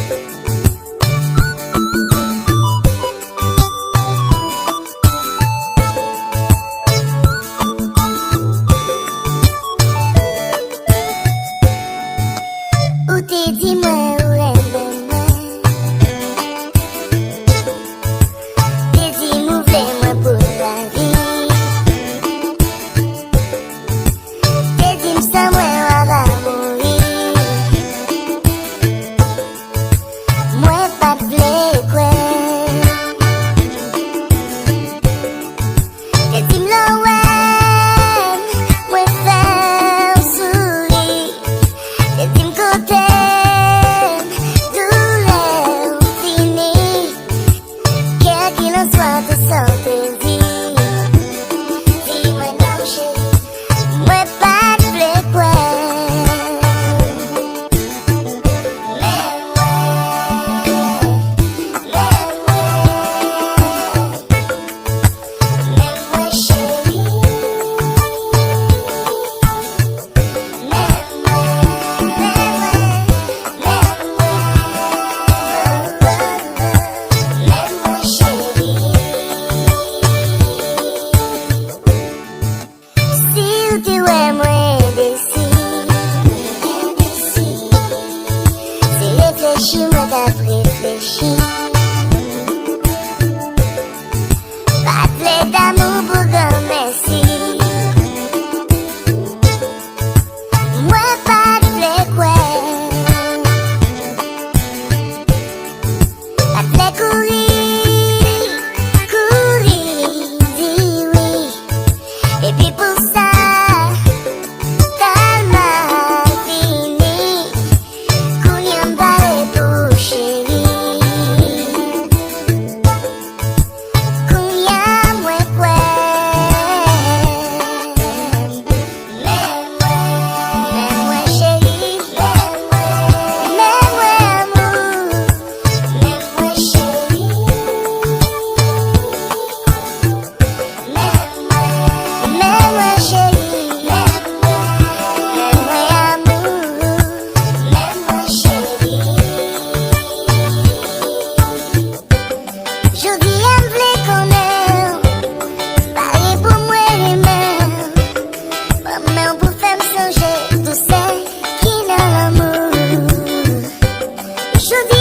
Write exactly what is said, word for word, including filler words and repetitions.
Ou te di mwen ou renmen mwen. Te di m ou vle mwen pou lavi. Te di m san mwen w ava mouri. Mwen pa t vle kwè. Te di m lè w wè m, mwen fè w souri. Te di m kote m, doulè w fini. Kèlkilanswa tou sa w te di, di mwen non cheri, mwen pa t vle kwè. Men mwen, men mwen, men mwen cheri. Si w te wè mwen desi, se reflechi mwen t ap reflechi. Pa t vle damou pou granmèsi. Mwen pa t vle kwè. Pa t vle kouri, kouri, di wi. Epi pou sa, tèlman fini. Kounye a m pare pou ou, cheri. Kounye a mwen kwè. Men mwen, men mwen cheri, men mwen, men mwen amou, men mwen cheri. Men mwen, men mwen cheri, men mwen, men mwen amou, men mwen cheri. Jodi a m vle konnen w pare pou mwen renmen w. Ban m men w pou fè m sonje dousè ki nan lanmou. Jodi